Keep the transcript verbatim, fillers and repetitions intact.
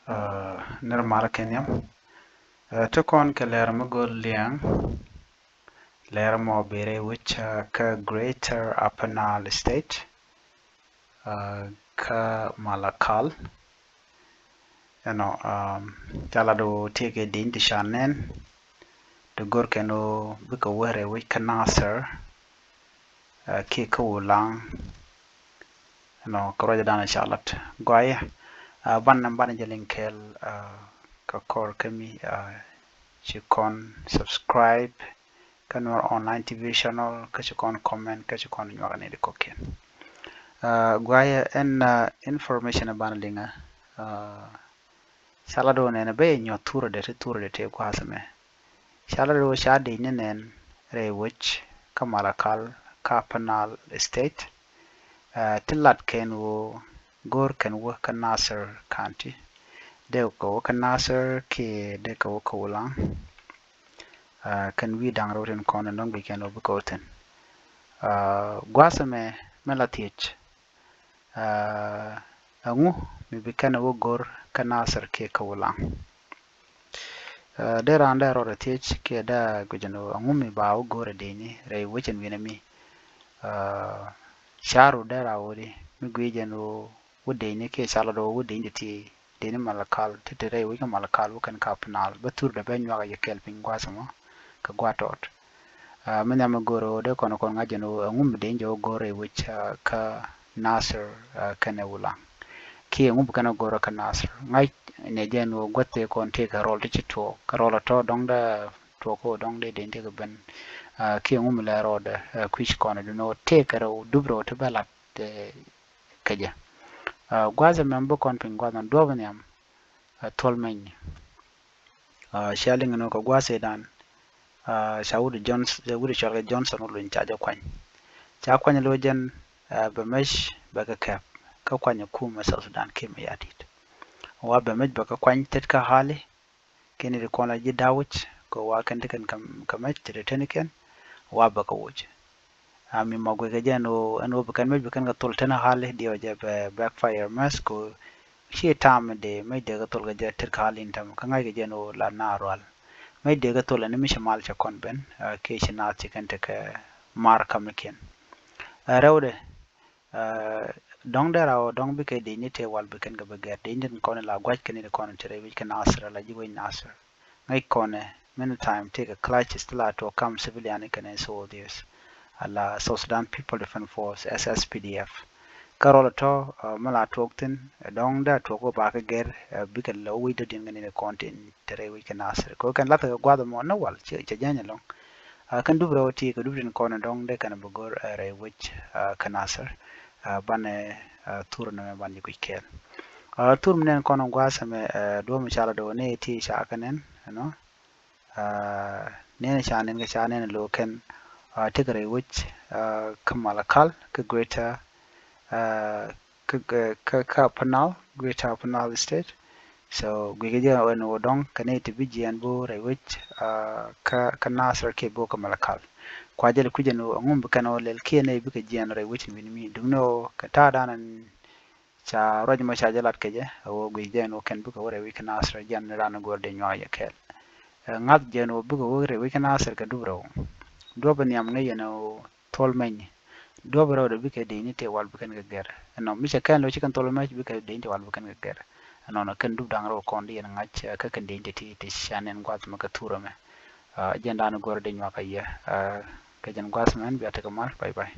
Aa, nir mal kɛ nhiam. Aa, ti kɔn kɛ lɛr mi go̱l liɛŋ. Lɛr mɔ bi rɛy wec, aa, kä Greater Upper Nile State, aa, kä Malakal. Ɛnɔ, aa, ca lat ɣöö tëëkɛ di̱ny ti ca nɛn ti go̱r kɛn ɣöö bikɛ wä rɛy wec kä Nasir, aa, kiɛ kä Ulaŋ. Ɛnɔ kɛ ruacdan ca lat. Gɔaaɛ, aa, banɛ, banɛ jɛ liŋ kɛɛl, aa, kɛ kɔr kä mi, aa, ci kɔn subscribe kä Nuer Online T V channel, kä ci kɔn comment, kä ci kɔn nyuak ni di kɔkiɛn. Aa, gɔaaɛ ɛn, aa, information banɛ liŋä, aa, ca lat ɣöö nɛnɛ ben nyuɔth thurɛ dee ti, thurɛ dee ti gua̱a̱th ɛmɛ. Ca lat ɣöö ca di̱ny ni nɛn rɛy wec kä Malakal kä Upper Nile State. Aa, ti lat kɛn ɣöö go̱r kɛn wä kä Nasir County. Dee kɛ wä kä Nasir kiɛ dee kɛ wä kä Ulaŋ. Aa, kɛn wi̱i̱ da̱ŋ rɛw tin kɔn in dɔ̱ŋ guic kɛn ɣöö bikɛ wä thi̱n. Aa, gua̱a̱th ɛmɛ mɛ la thiec. Aa, ɛŋu mi bi kɛn wä go̱r kä Nasir kiɛ kä Ulaŋ? Aa, dee raan dee rɔɔdɛ thiec kiɛ dee guic ɛn ɣöö ɛŋu mi ba wä go̱r ɛ di̱ny ni rɛy wec ɛn wi̱nɛ mi? Aa, ca̱ru dee raa wä di mi guic ɛn ɣöö wä di̱ny ni kiɛ ca lat ɣöö wä di̱ny ti ti di̱ny ni Malakal, ti ti rɛy wec kä Malakal wä kɛn kä Upper Nile, bä thurdɛ bɛ nyuak a yɛ kɛɛl piny gua̱a̱th ɛmɔ kɛ gua̱a̱th tɔɔt. Aa, mi nhiam mi go̱r ɣöö dee kɔn kɔn ŋa̱c jɛn ɣöö ɛŋu mi di̱ny jɛ wä go̱r rɛy wec, aa, kä Nasir, aa, kɛnɛ Ulaŋ. Kiɛ ɛŋu bi kɛn wä go̱r kä Nasir. Ŋa̱c nɛ jɛn ɣöö guäth tëë kɔn tëë kɛ rɔl ti ci tuɔɔk, kɛ rɔl a tɔ̱ dɔ̱ŋ dee tuɔɔk kä ɣöö dɔ̱ŋ dee di̱ny tëë kɛ ben. Aa, kiɛ ɛŋu mi lɛ rɔɔdɛ, aa, kui̱c kɔn dun ɣöö tëë kɛ rɛw dup rɛw ti bɛ lat, aa, kɛ jɛ. Aa, gua̱a̱th ɛmɛ bi kɔn piny gua̱a̱th ɛn duɔ̱ɔ̱p nhiam, aa, thuɔl mɛny. Aa, cia liŋ ɛn ɣöö kɛ gua̱a̱th ëëdan, aa, ca wut Johnson, wut cɔal kɛ Johnson Olony ca jɛ kuany. Ca kuany lo̱c jɛn, aa, bɛ mec bɛ kɛ kɛp kä kuany ɛ kumɛ South Sudan kiɛ mɛ ya̱ di̱t. Wa bɛ mec bɛ kɛ kuany tet kä hali, kiɛ ni ti kɔn la ji̱ da̱wäc kɛ wa kɛn ti kɛn kɛ, kɛ mec ti ti teni kɛn, wa bɛ kɛ woc. A mi ma guikɛ jɛ ɛn ɣöö, ɛn ɣöö bi kɛn mec bi kɛn kɛ thol teni hali diɛ wä jɛ bɛ backfire mɛth kɛ ɣöö ci tam dee mec dee kɛ thol kɛ jɛ tet kɛ hali in tɛm kä ŋa̱ckɛ jɛ ɛn ɣöö la na rual. Mec dee kɛ thol ɛn mi ci mal cɛ kɔn ben, aa, kiɛ ci naath ci kɛn tekɛ mar kamikiɛn. Aa, rɛwdɛ, aa, dɔ̱ŋ dee raa ɣöö dɔ̱ŋ bikɛ di̱ny ni tëë wal bi kɛn kɛ bi gɛr. Di̱ny ni kɔn la gua̱c kɛn ni kɔn ti rɛy wec kɛ Nasir la ji̱ wec Nasir. Ŋäc kɔnɛ many time tëëkɛ clashes ti la tuɔɔk kam civilian kɛnɛ soldiers ala South Sudan People Defense Force, S S P D F. Kä rɔl tɔ̱, aa, mi la tuɔɔk thi̱n, aa, dɔ̱ŋ dee tuɔɔk wä bakɛ gɛr, aa, bikɛ lɛ wä wi̱c dɔ̱diɛn kɛn ni kɔn tin te rɛy wec kɛ Nasir. Kɛ kɛn lathɛ kɛ gua̱th ɛmɔ ni wal cɛ, cɛ jɛny ɛlɔ̱ŋ. Aa, kɛn dup rɛw ti kɛ dup tin kɔn dɔ̱ŋ dee kɛn bi go̱r, aa, rɛy wec, aa, kɛ Nasir. Aa, banɛ, aa, thur nɛmɛ ban ji̱ kui̱c kɛɛl. Aa, thur mi nɛn kɔn gua̱a̱th ɛmɛ, aa, duɔ̱ɔ̱p mi ca la do̱ ni ti ca kɛ nɛn, you know. Aa, nɛn ca nɛn kɛ ca nɛn lo̱ kɛn, aa, tekɛ rɛy wec, aa, kä Malakal, kä Greater, aa, kä, kä, kä, kä Upper Nile, Greater Upper Nile State. So guikɛ jɛ ɛn ɣöö dɔ̱ŋ kɛ nɛy ti bi jiɛɛn bi wä rɛy wec, aa, kä, kä Nasir kiɛ bi wä kä Malakal. Kua jɛ lɛ kui̱c ɛn ɣöö ɛŋu mi bi kɛn wä lɛl kiɛ nɛy bikɛ jiɛɛn rɛy wec ɛn wi̱ni mi duŋni ɣöö kɛ ta̱a̱dan ɛn ca ruac mɔ ca jɛ lat kɛ jɛ, a wä guic jɛ ɛn wä kɛn bikɛ wä rɛy wec kä Nasir, jɛn ran go̱r dee nyuak jɛ kɛɛl. Ɛ, ŋa̱th jɛ ɛn wä bikɛ wä rɛy wec kä Nasir kɛ dup rɛw. Duɔ̱p in nhiam ŋäc ɛn wä thuɔl mɛny. Duɔ̱p rɛw dee bikɛ dee ni tëë wal bikɛn kɛ gɛr. Ɛnɔ mi cɛ kɛn lo̱c ci kɛn thuɔl mɛny bikɛ dee ni tëë wal bikɛn kɛ gɛr. Ɛnɔnɔ kɛn dup da̱ŋ rɛw kɔn di yɛn ŋa̱c, ɛ, kä kɛn dee ni tëë ti, ti ca nɛn gua̱th mɛ kɛ thurɛ mɛ. Ɛ, jɛn dan go̱r dee nyuak a yɛ. Ɛ, kɛ jɛn gua̱th mɛn bia tekɛ mal. Bye bye.